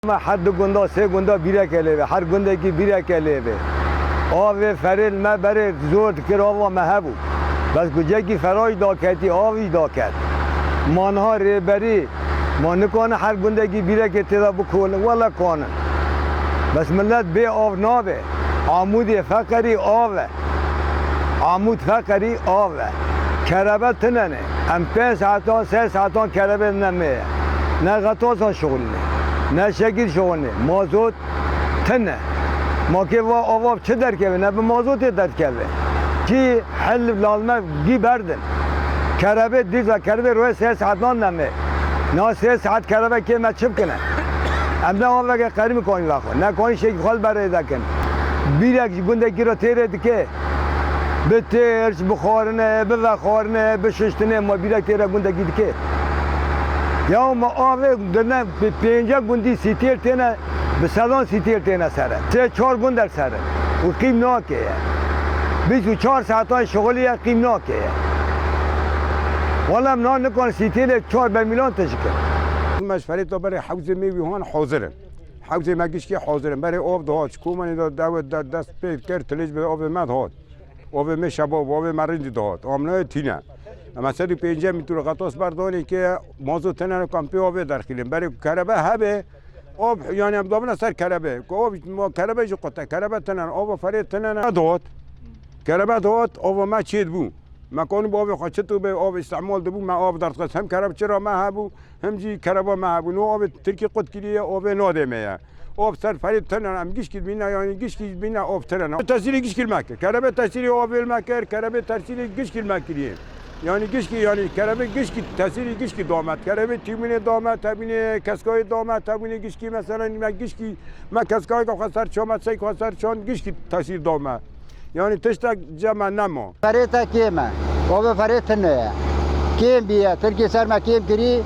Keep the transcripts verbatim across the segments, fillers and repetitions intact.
Me her du gunda, sê gunda bîreke lê be, her gundekî bîreke lê be. Avê ferê li me berê zor dikir, ava me hebû. Bes ku cekî ferayî daketî, avî daket. Ma niha rêberî, ma nikane her gundekî bîrekê tê de bikolin, wele kanin. Bes millet bê av nabe. Amûdê feqerî av e. Amûd feqerî av e. Kerebe tine ne. Em pênc saetan, sê saetan kerebe nemê ye. Ne xetosan şixulîne. Ne şekil şixulîne. Mazot tine. Ma kê va ava çi derkeve? Ne bi mazotê derkeve. Kî hel lalme gî berdin. Kerebe dîza kerebe roye sê saetan nemê. Na sê saet kerebe kê me çi bikine? Em ne aveke qerî mi konî vexwe. Ne konî şekî xwe li berê dekin. Bîrek ji gundekî re têrê dike. Bi têrç, bi xwarine, bi vexwarine, bi şiştine, ma bîrek têre gundekî dike. Ya ma avê dine bi pênce gundî sîtêl têne, bi sedan sîtêl têne sere. Sê çar gundek sere. Û qîm nake ye. Bîst û çar saetan şixulî ye, qîm nake ye. Wala em na nikon sîtêlê çar bermîlan tişkin. Me ji ferê to berê hewzê me wî han hazir in. Hewzê me gişkî hazir in. Berê av dihat, ji komanê de dewet de dest pê kir, tilij bi avê me dihat. Avê me şebab, avê me rind dihat. Amnayê tîne. Em sed û pêncî mîtro xetas berdanê ke mazot tene kampê avê derxîlin. Berê kerebe hebe, av, yani em dabine ser kerebe. Ku av, ma kerebe jî qute, kerebe tene, ava ferê tene ne dihat. Kerebe dihat, ava me çêd bû. Me kanî bi avê xwe çi tu bê, av îstîmal dibû, me av derdixist. Hem kerebçira me hebû, hem jî kereba me hebû. No avê Tirkî qut kiriye, avê nadê me ye. Av ser ferê tine, em gişkî bîne, yanî gişkî bîne, av tine. Tesîrê gişkî li me kir. Kerebe tesîrê avê li me kir, kerebe tesîrê gişkî li me kiriye. Yanî gişkî, yanî kerebe gişkî, tesîrê gişkî damet. Kerebe tîmûnê damet, tebînê keskayê damet, tebînê gişkî, mesela me gişkî, me keskayê xwe ser çan, me sey xwe ser çan, gişkî tesîr dame. Yanî tiştek cem me nema. Ferê te kêm e. Avê ferê tune ye. Kêm bîye. Tirkî ser me kêm kirî.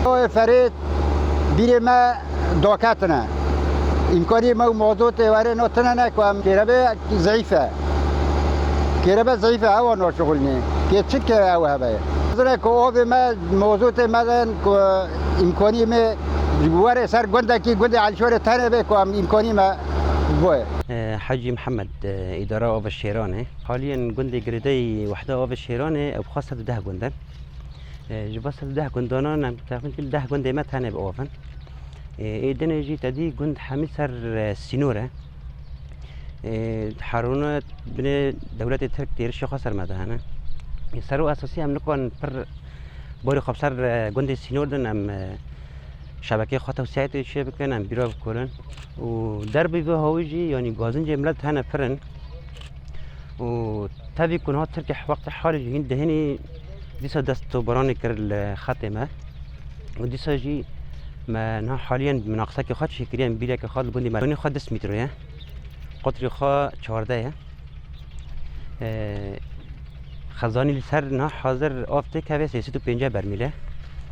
Avê ferê bîrê me daketine. Îmkanî me û mazotê were no tune ne ku em kêrebe zeyîf e. Kêrebe zeyîf e, ewa naşixulînê. Kê çi ke ew hebe? Zire ku avê me, mazotê me den ku îmkanî me were ser gundekî, gundê Elşorê tenê be ku em îmkanî me boye. E, Hecî Mihemed, e, îdara ava Şêranê. Haliyen gundê girêdayî wehda ava Şêranê ew bi xwe sed û deh gund in. E, ji bo sed û deh gundanan em texmîn dikin deh gundê me tenê bi av in. E, ê dinê jî te dî gund hemî ser, e, sînor e. E, her rûne binê dewletê Tirk têrişê xwe ser me de hene. E, ser û esasî em nikan pir borî xwe bi ser, e, gundê sînor din em, e, şebekeyê xwe tewsiyayê tê çê bikin, em bîra bikolin. Û derbê vê hawî jî, yanî gazincê milet hene pir in. Û tevî ku niha Tirkî wextê halê jî hîn dihinî dîsa dest tobaranê kir li xetê me. Û dîsa jî me niha haliyen minaqesekê xwe çêkiriye, em bîreke xwe li gundê me. Yanî xwe du sed mîtro ye. Qutrî xwe çardeh ye. Ee, xezanî li ser niha hazir av têkeve sê sed û pêncî bermîl e.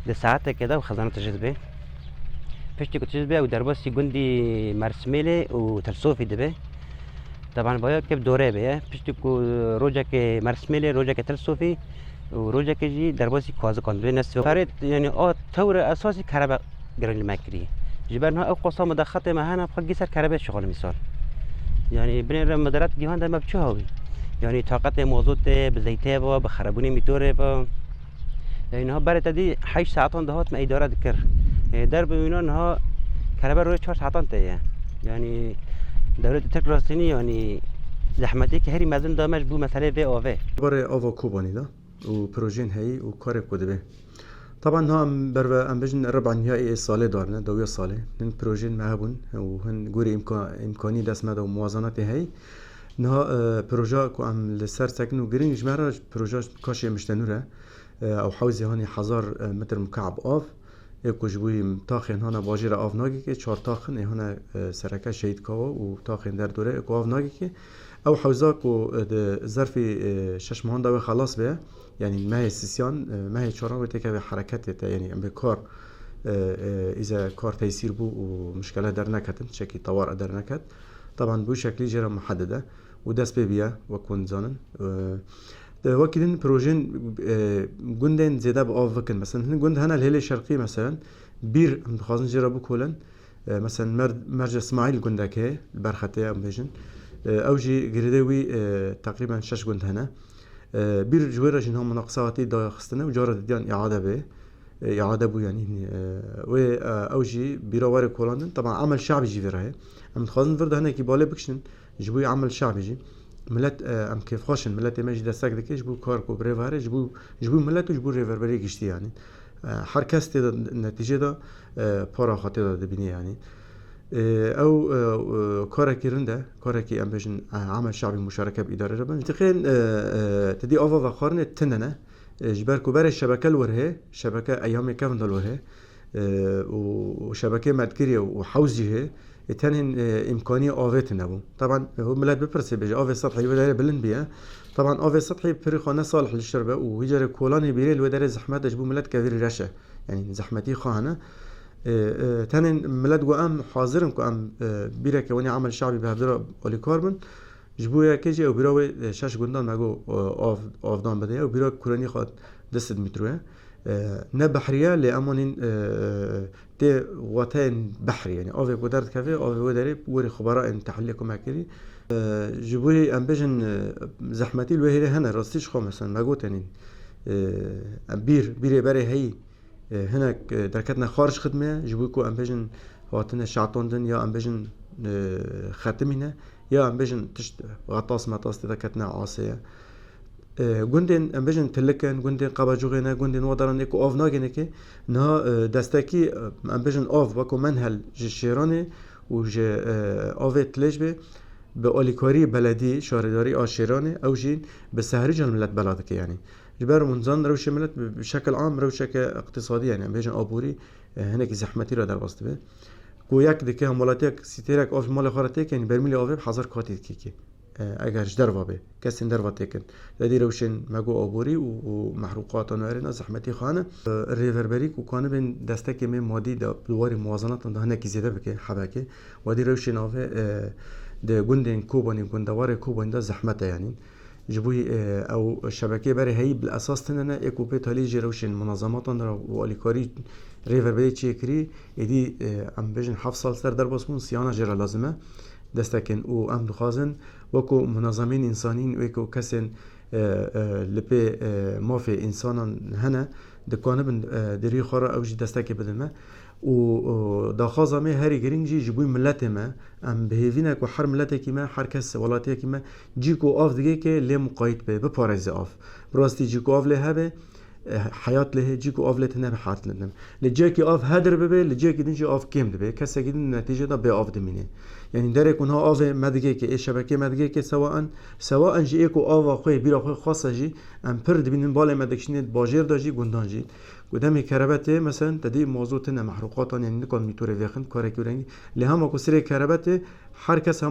Di saeteke de ew xezana tije dibe. Piştî ku tije dibe ew derbasî gundî Mersmêlê û Tilsofî dibe. Teban baya ke bi dore be ye. Piştî ku rojekê Mersmêlê, rojekê Tilsofî û rojekê jî derbasî Kazikan dibe. Nesî ferê, yanî a tewre esasî kerebe giring li me kirî. Ji ber niha ew qasa me de xetê me hene, bi xwe gî ser kerebe şixulin mîsal. Yanî binê re me deret gihan de me bi çi hawî? Yanî taqetê mozotê, bi zeytê ve, bi xerebûnê mîtorê ve. Yanî niha berê te dî heşt saetan dihat me îdare dikir. E, der bi wîna niha kerebe royê çar saetan tê ye. Yanî dewletê Tirk rastînî, yanî zehmetê ki herî mezin da me ji bo meselê vê avê. Barê ava Kobanî de. û projeyên heyî û karê ku dibe. Taban niha em berve em bijin rib'a nihayî ê salê darine, dawiya salê. Hin projeyên me hebûn û hin gorî îmka-, îmkanî dest me de û muwazanatê heyî. Niha, e, proja ku em li ser sekin û girîng ji me re proja Kaşê Miştenûr e. E, ew hewzê hanî hezar, e, metr mukab av. Ê ku ji bo taxên hana bajêra av nagêke, çar tax in, ê hana, e, sereke Şehîd Kawa û taxên derdore, ê ku av nagêke. Ew hewza ku, e, di zerfê, e, şeş mehan de wê xelas be, yanî mehê sisiyan, e, mehê çaran wê têkeve hereketê te, yanî em bê kar, e, e, îze kar teysîr bû û mişkele derneketin, çekî tawar derneket. Taban bi wî şeklî jê re muhedid e û dest pê bûye, wek hûn dizanin. E, De wekî din projeyên, e, gundên zêde bi av bikin. Mesela hin gund hene li hêlê şerqî, mesela Bîr em dixwazin jê re bikolin. E, meselen, Mer-, Merca Smaîl gundek heye, li ber xetê em bêjin. E, ew jî girêdê wî, e, teqrîben şeş gund hene. E, Bîr ji wê re jî niha munaqisa hatî daxistine û cara didiyan îade bê. E, îade bû, yanî, e, wê, e, ew jî bîra were kolandin. Teban emel şabî jî vê re heye. Em dixwazin vir de hinekî balê bikişin ji bo emel şabî jî. Milet, e, em kêfxweş in, miletê me jî destek dike ji bo kar ku bi rê ve here, ji bo, ji bo milet û ji bo rêverberiyê giştî, yanî. E, her kes tê de, netîcê de, e, para xwe tê de dibîne, yanî. E, ew, e, e, karekî rind e, karekî em bêjin, e, emel şabî muşareke bi îdarê re bin. Ji dixên, e, e, tedî ava vexwarinê tune ne. E, ji ber ku berê şebeke li wir heye, şebeke eyamê kevin de li wir heye, e, û, û şebekeyê me dikiriye û hewz jî heye, e, tenê, e, îmkaniyê avê tune bû. Teban, e, hûn milet bipirse bêje, avê sethî li wê derê bilind bûye. Teban, avê sethî pirî xwe ne salih li şir be û wî carê kolanê bîrê li wê derê zehmet e, ji bo milet kevirî reş e. Yanî zehmetî xwe hene. E, e, tenê milet got, em hazir in ku em, e, bîreke wenî emel şabî bi hevdira alîkar bin. Ji bo yekê jî ew bîra wê, e, şeş gundan me got, e, av, avdan bide. Ew bîra kurenî xwe du sed metre ye. E, ne behrî ye, lê em anîn, e, tê wateyên behrî, yanî avê ku derdikeve, avê wê derê werî xubara ên tehlîlê ku me kirî. E, ji bo em bêjin, e, zehmetî li wê hêlê hene, rastî ji xwe, meselen, me got, yanî, e, em bîr, bîrê berê heyî, e, hinek, e, derketine xaric xidmê ye, ji bo ku em bêjin hatine şatondin ya em bêjin, e, xetimîne ya em bêjin tişt xetas metas tê de ketine asê ye. E, gundên em bêjin Tilik in, gundên Qebacoxê ne, gundên Wadaran ê ku av nagêne ke niha, e, destekî, e, em bêjin av weko menhel ji şêranê û ji, e, avê Tilêj bê bi alîkarî beledî, şaredarî a şêranê, ew jî bi sehrî can milet bela dike, yanî. Ji ber hûn zan rewşê milet bi, bi şekil am rewşeke iqtîsadî, yanî em bêjin aborî, e, hinekî zehmetî re derbas dibe. Ku yek dike hemwelatiyek sîtêrek av ji malê xwe re têke, yanî bermîlê avê bi hezar katî dike ki, e, eger ji derva bê, kesên derva têkin. Tedî rewşên me got aborî û, û mehrûqatan û erêna zehmetî xwe hene. E, rêverberî ku kanibên destekê me madî de di warê muwazenatan de hinekî zêde bike, hebekê. Wadî rewşên avê, e, di gundên Kobanî, gundewarê Kobanî de zehmet e, yanî. Ji bo, e, ew şebekeyê berê heyî bi esas tune ne, ê ku pê talî jî rewşên munazematan re û alîkarî rêverberiyê çêkirî, êdî, e, em bêjin heft sal ser derbas bûn, siyana jê re lazim e destekên û em dixwazin weko munazemên însanî, weko kesên, e, e, li pê, e, mafê însanan hene, dikanibin, e, di rî xwe re ew jî destekê bidin me. Û, û daxwaza me herî girîng jî ji bo miletê me, em bi hêvî ne ku her miletekî me, her kes welatiyekî me cî ku av digê ke lê muqayît be, biparêze av. Bi rastî cî ku av lê hebe, e, heyat lê hê, cî ku av lê tine heyat lê tine. Lê ciyekî av hedir bibe, li ciyekî din jî av kêm dibe. Kesekî din netîce de bê av dimîne. Yanî derê ku niha avê me digê ke, ê şebekê me digê ke sewa in, sewa in jî ê ku ava xwe, bîra xwe xwasa jî, em pir dibînin balê me dikişîne di bajêr de jî, gundan jî. Ku demê kerebe tê, meselen, te dî mazot tine, mehrûqatan, yanî nikan mîtorê vêxin, karekî rengî. Lê hema ku sirê kerebe tê, her kes